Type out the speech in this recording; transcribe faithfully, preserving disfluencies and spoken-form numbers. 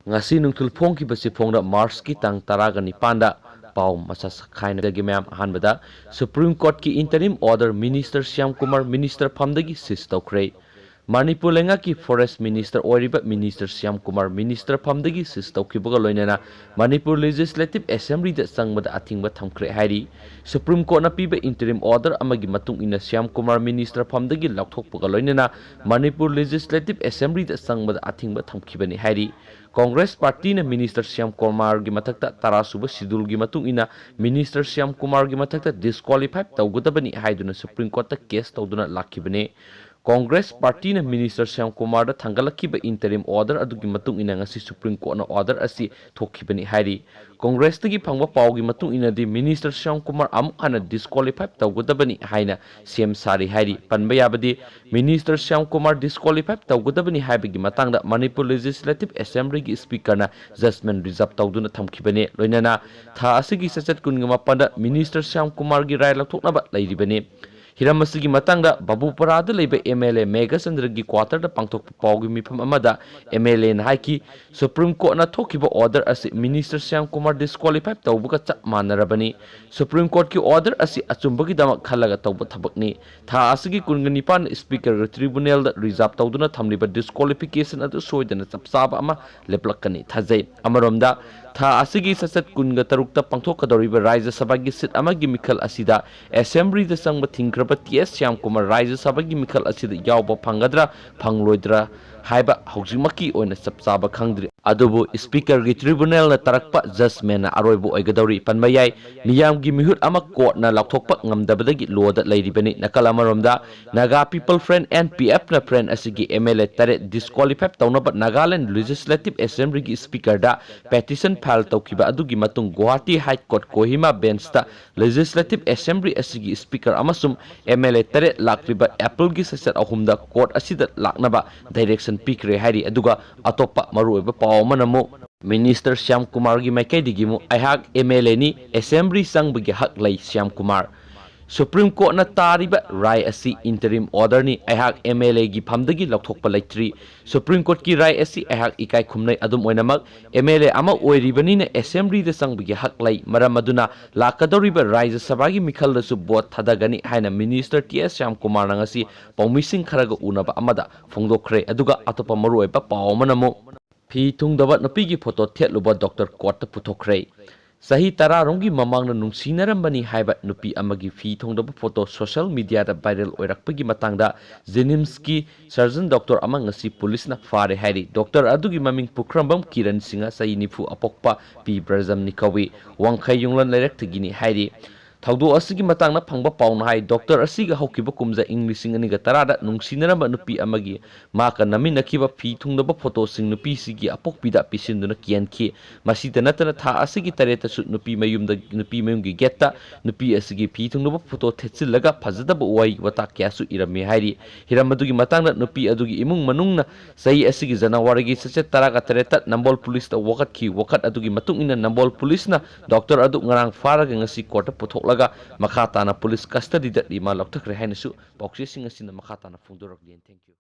ꯉꯁꯤ ꯅꯨꯡꯊꯤꯜ ꯐꯣꯡꯈꯤꯕꯁꯤ ꯐꯣꯡꯗ ꯃꯥꯔꯆꯀꯤ ꯇꯥꯡ ꯇꯔꯥꯒ ꯅꯤꯄꯥꯟꯗ ꯄꯥꯎ ꯃꯁꯥ ꯁꯛꯈꯥꯏꯅꯗꯒꯤ ꯃꯌꯥꯝ ꯑꯍꯥꯟꯕꯗ Supreme Courtꯀꯤ interim order Minister Shyam Kumar minister ꯐꯝꯗꯒꯤ cease ꯇꯧꯈ꯭ꯔꯦ꯫ ꯃꯅꯤꯄꯨꯔ ꯂꯩꯉꯥꯛꯀꯤ forest minister ꯑꯣꯏꯔꯤꯕ Minister Shyam Kumar minister ꯐꯝꯗꯒꯤ cease ꯇꯧꯈꯤꯕꯒ ꯂꯣꯏꯅꯅ ꯃꯅꯤꯄꯨꯔ Legislative Assemblyꯗ ꯆꯪꯕꯗ ꯑꯊꯤꯡꯕ ꯊꯝꯈ꯭ꯔꯦ ꯍꯥꯏꯔꯤ꯫ Supreme Courtꯅ ꯄꯤꯕ interim order ꯑꯃꯒꯤ ꯃꯇꯨꯡ ꯏꯟꯅ ꯁ꯭ꯌꯥꯝ ꯀꯨꯃꯥꯔ minister ꯐꯝꯗꯒꯤ ꯂꯧꯊꯣꯛꯄꯒ ꯂꯣꯏꯅꯅ ꯃꯅꯤꯄꯨꯔ Legislative Assemblyꯗ ꯆꯪꯕꯗ ꯑꯊꯤꯡꯕ ꯊꯝꯈꯤꯕꯅꯤ ꯍꯥꯏꯔꯤ꯫ Congress partyꯅ Minister ꯁ꯭ꯌꯥꯝ ꯀꯨꯃꯥꯔꯒꯤ ꯃꯊꯛꯇ ꯇꯔꯥ ꯁꯨꯕ scheduleꯒꯤ ꯃꯇꯨꯡ ꯏꯟꯅ Minister ꯁ꯭ꯌꯥꯝ ꯀꯨꯃꯥꯔꯒꯤ ꯃꯊꯛꯇ disqualify ꯇꯧꯒꯗꯕꯅꯤ ꯍꯥꯏꯗꯨꯅ Supreme Courtꯇ case ꯇꯧꯗꯨꯅ ꯂꯥꯛꯈꯤꯕꯅꯤ꯫ Congress partyꯅ Minister Shyam ꯀꯨꯃꯥꯔꯗ ꯊꯥꯡꯒꯠꯂꯛꯈꯤꯕ interim order ꯑꯗꯨꯒꯤ ꯃꯇꯨꯡ ꯏꯟꯅ ꯉꯁꯤ Supreme Courtꯅ order ꯑꯁꯤ ꯊꯣꯛꯈꯤꯕꯅꯤ ꯍꯥꯏꯔꯤ꯫ Congressꯇꯒꯤ ꯐꯪꯕ ꯄꯥꯎꯒꯤ ꯃꯇꯨꯡ ꯏꯟꯅꯗꯤ Minister ꯁ꯭ꯌꯥꯝ ꯀꯨꯃꯥꯔ ꯑꯃꯨꯛ ꯍꯟꯅ disqualify ꯇꯧꯒꯗꯕꯅꯤ ꯍꯥꯏꯅ ꯁꯦꯝ ꯁꯥꯔꯤ ꯍꯥꯏꯔꯤ꯫ ꯄꯟꯕ ꯌꯥꯕꯗꯤ Minister ꯁ꯭ꯌꯥꯝ ꯀꯨꯃꯥꯔ disqualify ꯇꯧꯒꯗꯕꯅꯤ ꯍꯥꯏꯕꯒꯤ ꯃꯇꯥꯡꯗ ꯃꯅꯤꯄꯨꯔ Legislative Assemblyꯒꯤ Speakerꯅ judgment reserve ꯇꯧꯗꯨꯅ ꯊꯝꯈꯤꯕꯅꯤ꯫ ꯂꯣꯏꯅꯅ ꯊꯥ ꯑꯁꯤꯒꯤ ꯆꯩꯆꯠ ꯀꯨꯟꯒ ꯃꯥꯄꯟꯗ Minister ꯁ꯭ꯌꯥꯝ ꯀꯨꯃꯥꯔꯒꯤ ꯔꯥꯏ ꯂꯧꯊꯣꯛꯅꯕ ꯂꯩꯔꯤꯕꯅꯤ꯫ ꯍꯤꯔꯝ ꯑꯁꯤꯒꯤ ꯃꯇꯥꯡꯗ ꯕꯥꯕꯨꯄꯥꯔꯥꯗ ꯂꯩꯕ MLA ꯃꯦꯘꯆꯟꯗ꯭ꯔꯒꯤ quarterꯗ ꯄꯥꯡꯊꯣꯛꯄ ꯄꯥꯎꯒꯤ ꯃꯤꯐꯝ ꯑꯃꯗ MLAꯅ ꯍꯥꯏꯈꯤ, Supreme Courtꯅ ꯊꯣꯛꯈꯤꯕ order ꯑꯁꯤ Minister ꯁ꯭ꯌꯥꯝ ꯀꯨꯃꯥꯔ disqualify ꯇꯧꯕꯒ ꯆꯞ ꯃꯥꯟꯅꯔꯕꯅꯤ꯫ Supreme Courtꯀꯤ order ꯑꯁꯤ ꯑꯆꯨꯝꯕꯒꯤꯗꯃꯛ ꯈꯜꯂꯒ ꯇꯧꯕ ꯊꯕꯛꯅꯤ꯫ ꯊꯥ ꯑꯁꯤꯒꯤ ꯀꯨꯟꯒ ꯅꯤꯄꯥꯟꯗ Speakerꯒ tribunalꯗ reserve ꯇꯧꯗꯨꯅ ꯊꯝꯂꯤꯕ disqualification ꯑꯗꯨ ꯁꯣꯏꯗꯅ ꯆꯞ ꯆꯥꯕ ꯑꯃ ꯂꯦꯞꯂꯛꯀꯅꯤ ꯊꯥꯖꯩ꯫ ꯑꯃꯔꯣꯝꯗ, ꯊꯥ ꯑꯁꯤꯒꯤ ꯆꯩꯆꯠ ꯀꯨꯟꯒ ꯇꯔꯨꯛꯇ ꯄꯥꯡꯊꯣꯛꯀꯗꯧꯔꯤꯕ ꯔꯥꯖ꯭ꯌ ꯁꯚꯥꯒꯤ seat ꯑꯃꯒꯤ ꯃꯤꯈꯜ ꯑꯁꯤꯗ Assemblyꯗ ꯆꯪꯕ ꯊꯤꯡꯈ꯭ꯔꯕ T S ꯁ꯭ꯌꯥꯝ ꯀꯨꯃꯥꯔ ꯔꯥꯖ꯭ꯌ ꯁꯚꯥꯒꯤ ꯃꯤꯈꯜ ꯑꯁꯤꯗ ꯌꯥꯎꯕ ꯐꯪꯒꯗ꯭ꯔꯥ ꯐꯪꯂꯣꯏꯗ꯭ꯔꯥ ꯍꯥꯏꯕ ꯍꯧꯖꯤꯛꯃꯛꯀꯤ ꯑꯣꯏꯅ ꯆꯞ ꯆꯥꯕ ꯈꯪꯗ꯭ꯔꯤ꯫ ꯑꯗꯨꯕꯨ Speakerꯒꯤ tribunalꯅ ꯇꯥꯔꯛꯄ judgmentꯅ ꯑꯔꯣꯏꯕ ꯑꯣꯏꯒꯗꯧꯔꯤ꯫ ꯄꯟꯕ ꯌꯥꯏ, ꯃꯤꯌꯥꯝꯒꯤ ꯃꯤꯍꯨꯠ ꯑꯃ courtꯅ ꯂꯥꯎꯊꯣꯛꯄ ꯉꯝꯗꯕꯗꯒꯤ lawꯗ ꯂꯩꯔꯤꯕꯅꯤ꯫ ꯅꯥꯀꯜ ꯑꯃꯔꯣꯝꯗ, Naga People Front, NPFꯅ Front ꯑꯁꯤꯒꯤ MLA ꯇꯔꯦꯠ disqualify ꯇꯧꯅꯕ Nagaland Legislative Assemblyꯒꯤ Speakerꯗ petition file ꯇꯧꯈꯤꯕ ꯑꯗꯨꯒꯤ ꯃꯇꯨꯡ Guwahati High Court Kohima benchꯇ Legislative Assembly ꯑꯁꯤꯒꯤ Speaker ꯑꯃꯁꯨꯡ MLA ꯇꯔꯦꯠ ꯂꯥꯛꯂꯤꯕ Aprilꯒꯤ ꯆꯩꯆꯠ ꯑꯍꯨꯝꯗ court ꯑꯁꯤꯗ ꯂꯥꯛꯅꯕ direction ꯄꯤꯈ꯭ꯔꯦ ꯍꯥꯏꯔꯤ꯫ ꯑꯗꯨꯒ ꯑꯇꯣꯞꯄ ꯃꯔꯨꯑꯣꯏꯕ ꯄꯥꯎ ꯑꯃꯅ ꯑꯃꯨꯛ Minister ꯁ꯭ꯌꯥꯝ ꯀꯨꯃꯥꯔꯒꯤ ꯃꯥꯏꯀꯩꯗꯒꯤ ꯑꯃꯨꯛ, "ꯑꯩꯍꯥꯛ MLAꯅꯤ, Assembly ꯆꯪꯕꯒꯤ ꯍꯛ ꯂꯩ", ꯁ꯭ꯌꯥꯝ ꯀꯨꯃꯥꯔ꯫ ꯁꯨꯄ꯭ꯔꯤꯝ ꯀꯣꯔꯠꯅ ꯇꯥꯔꯤꯕ ꯔꯥꯏ ꯑꯁꯤ interim orderꯅꯤ꯫ ꯑꯩꯍꯥꯛ MLAꯒꯤ ꯐꯝꯗꯒꯤ ꯂꯧꯊꯣꯛꯄ ꯂꯩꯇ꯭ꯔꯤ꯫ ꯁꯨꯄ꯭ꯔꯤꯝ ꯀꯣꯔꯠꯀꯤ ꯔꯥꯏ ꯑꯁꯤ ꯑꯩꯍꯥꯛ ꯏꯀꯥꯏ ꯈꯨꯝꯅꯩ꯫ ꯑꯗꯨꯝ ꯑꯣꯏꯅꯃꯛ, MLA ꯑꯃ ꯑꯣꯏꯔꯤꯕꯅꯤꯅ assemblyꯗ ꯆꯪꯕꯒꯤ ꯍꯛ ꯂꯩ꯫ ꯃꯔꯝ ꯑꯗꯨꯅ ꯂꯥꯛꯀꯗꯧꯔꯤꯕ ꯔꯥꯖ꯭ꯌ ꯁꯚꯥꯒꯤ ꯃꯤꯈꯜꯗꯁꯨ vote ꯊꯥꯗꯒꯅꯤ ꯍꯥꯏꯅ Minister T S ꯁ꯭ꯌꯥꯝꯀꯨꯃꯥꯔꯅ ꯉꯁꯤ ꯄꯥꯎꯃꯤꯁꯤꯡ ꯈꯔꯒ ꯎꯅꯕ ꯑꯃꯗ ꯐꯣꯡꯗꯣꯛꯈ꯭ꯔꯦ꯫ ꯑꯗꯨꯒ ꯑꯇꯣꯞꯄ ꯃꯔꯨꯑꯣꯏꯕ ꯄꯥꯎ ꯑꯃꯅ ꯑꯃꯨꯛ ꯐꯤ ꯊꯨꯡꯗꯕ ꯅꯨꯄꯤꯒꯤ photo ꯊꯦꯠꯂꯨꯕ doctor courtꯇ ꯄꯨꯊꯣꯛꯈ꯭ꯔꯦ꯫ ꯆꯍꯤ ꯇꯔꯥ ꯔꯣꯝꯒꯤ ꯃꯃꯥꯡꯗ ꯅꯨꯡꯁꯤꯅꯔꯝꯕꯅꯤ ꯍꯥꯏꯕ ꯅꯨꯄꯤ ꯑꯃꯒꯤ ꯐꯤ ꯊꯨꯡꯗꯕ photo social mediaꯗ viral ꯑꯣꯏꯔꯛꯄꯒꯤ ꯃꯇꯥꯡꯗ JNIMSꯀꯤ surgeon doctor ꯑꯃ ꯉꯁꯤ ꯄꯨꯂꯤꯁꯅ ꯐꯥꯔꯦ ꯍꯥꯏꯔꯤ꯫ Doctor ꯑꯗꯨꯒꯤ ꯃꯃꯤꯡ ꯄꯨꯈ꯭ꯔꯝꯕꯝ ꯀꯤꯔꯟ ꯁꯤꯡꯍ, ꯆꯍꯤ ꯅꯤꯐꯨ ꯑꯄꯣꯛꯄ, ꯄꯤ ꯕ꯭ꯔꯖꯝꯅꯤ ꯀꯧꯏ꯫ ꯋꯥꯡꯈꯩ ꯌꯨꯝꯂꯣꯟ ꯂꯩꯔꯛꯇꯒꯤꯅꯤ ꯍꯥꯏꯔꯤ꯫ ꯊꯧꯗꯣꯛ ꯑꯁꯤꯒꯤ ꯃꯇꯥꯡꯗ ꯐꯪꯕ ꯄꯥꯎꯅ ꯍꯥꯏ, doctor ꯑꯁꯤꯒ ꯍꯧꯈꯤꯕ ꯀꯨꯝꯖꯥ ꯏꯪ ꯂꯤꯁꯤꯡ ꯑꯅꯤꯒ ꯇꯔꯥꯗ ꯅꯨꯡꯁꯤꯅꯔꯝꯕ ꯅꯨꯄꯤ ꯑꯃꯒꯤ ꯃꯍꯥꯛꯀ ꯅꯝꯃꯤꯟꯅꯈꯤꯕ ꯐꯤ ꯊꯨꯡꯗꯕ photoꯁꯤꯡ ꯅꯨꯄꯤꯁꯤꯒꯤ ꯑꯄꯣꯛꯄꯤꯗ ꯄꯤꯁꯤꯟꯗꯨꯅ ꯀꯦꯟꯈꯤ꯫ ꯃꯁꯤꯇ ꯅꯠꯇꯅ ꯊꯥ ꯑꯁꯤꯒꯤ ꯇꯔꯦꯠꯇꯁꯨ ꯅꯨꯄꯤ ꯃꯌꯨꯝꯗ, ꯅꯨꯄꯤ ꯃꯌꯨꯝꯒꯤ gateꯇ ꯅꯨꯄꯤ ꯑꯁꯤꯒꯤ ꯐꯤ ꯊꯨꯡꯗꯕ photo ꯊꯦꯠꯆꯤꯜꯂꯒ ꯐꯖꯗꯕ ꯋꯥꯍꯩ ꯋꯥꯇꯥ ꯀꯌꯥꯁꯨ ꯏꯔꯝꯃꯤ ꯍꯥꯏꯔꯤ꯫ ꯍꯤꯔꯝ ꯑꯗꯨꯒꯤ ꯃꯇꯥꯡꯗ ꯅꯨꯄꯤ ꯑꯗꯨꯒꯤ ꯏꯃꯨꯡ ꯃꯅꯨꯡꯅ ꯆꯍꯤ ꯑꯁꯤꯒꯤ ꯖꯅꯋꯥꯔꯤꯒꯤ ꯆꯩꯆꯠ ꯇꯔꯥꯒ ꯇꯔꯦꯠꯇ ꯅꯝꯕꯣꯜ ꯄꯨꯂꯤꯁꯇ ꯋꯥꯀꯠꯈꯤ꯫ ꯋꯥꯀꯠ ꯑꯗꯨꯒꯤ ꯃꯇꯨꯡ ꯏꯟꯅ ꯅꯝꯕꯣꯜ ꯄꯨꯂꯤꯁꯅ doctor ꯑꯗꯨ ꯉꯔꯥꯡ ꯐꯥꯔꯒ ꯉꯁꯤ courtꯇ ꯄꯨꯊꯣꯛꯂꯒ ꯃꯈꯥ ꯇꯥꯅ ꯄꯨꯂꯤꯁ custodyꯗ remand ꯂꯧꯊꯈ꯭ꯔꯦ ꯍꯥꯏꯅꯁꯨ ꯄꯥꯎꯆꯦꯁꯤꯡ ꯑꯁꯤꯅ ꯃꯈꯥ ꯇꯥꯅ ꯐꯣꯡꯗꯣꯔꯛꯂꯤ꯫ Thank you꯫